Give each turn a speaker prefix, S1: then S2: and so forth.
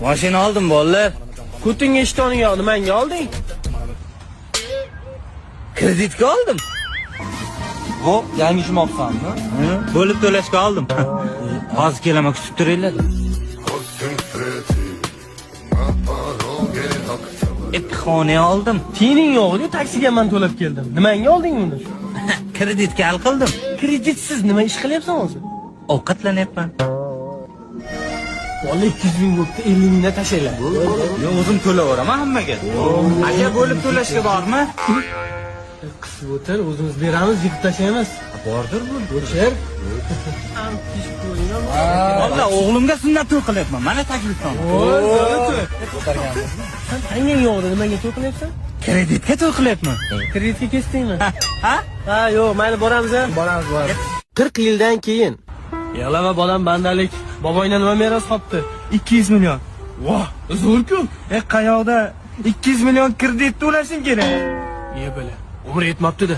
S1: Mashina oldim, bolalar.
S2: Ko'tingga ishtoning yo'q, nimanga olding?
S1: Kreditga oldim.
S3: Bu yangi shimoqsanmi?
S1: Bo'lib to'lashga oldim. Hozir kelaman, kutib turinglar. Xona oldim.
S2: Tiyining yo'q edi, taksiga men to'lab keldim. Nimanga olding buni?
S1: Kreditga hal qildim.
S2: Kreditsiz nima ish qilyapsan o'zi?
S1: Ovqatlanyapman.
S2: Vallahi 200 ming bo'libdi, 50 mingdan tashlanglar.
S1: Yo, o'zim to'layveraman hammaga. Aka, bo'lib to'lashga bormi?
S2: Qisib o'tir, o'zimiz beramiz, yig'ib tashlaymiz.
S1: Bordir bu.
S2: O'chir.
S1: Valla o'g'limga sunnat to'y qilyapman. Mana taklifnoma.
S2: Sen tangang yo'q edi, nimaga to'y qilyapsan?
S1: Kreditga to'y qilyapman.
S2: Kreditga kesdingmi?
S1: Ha?
S2: Ha, yo'q, mayli boramiz a.
S3: Boramiz, boramiz.
S2: 40 yildan keyin. Yig'lama bolam, bandalik. Boboydan nima meros qolibdi?
S1: 200 million.
S2: Voh, zo'r-ku.
S1: Qayoqda 200 million kredit to'lashim kerak?
S2: Ye bala, umr yetmabdi-da.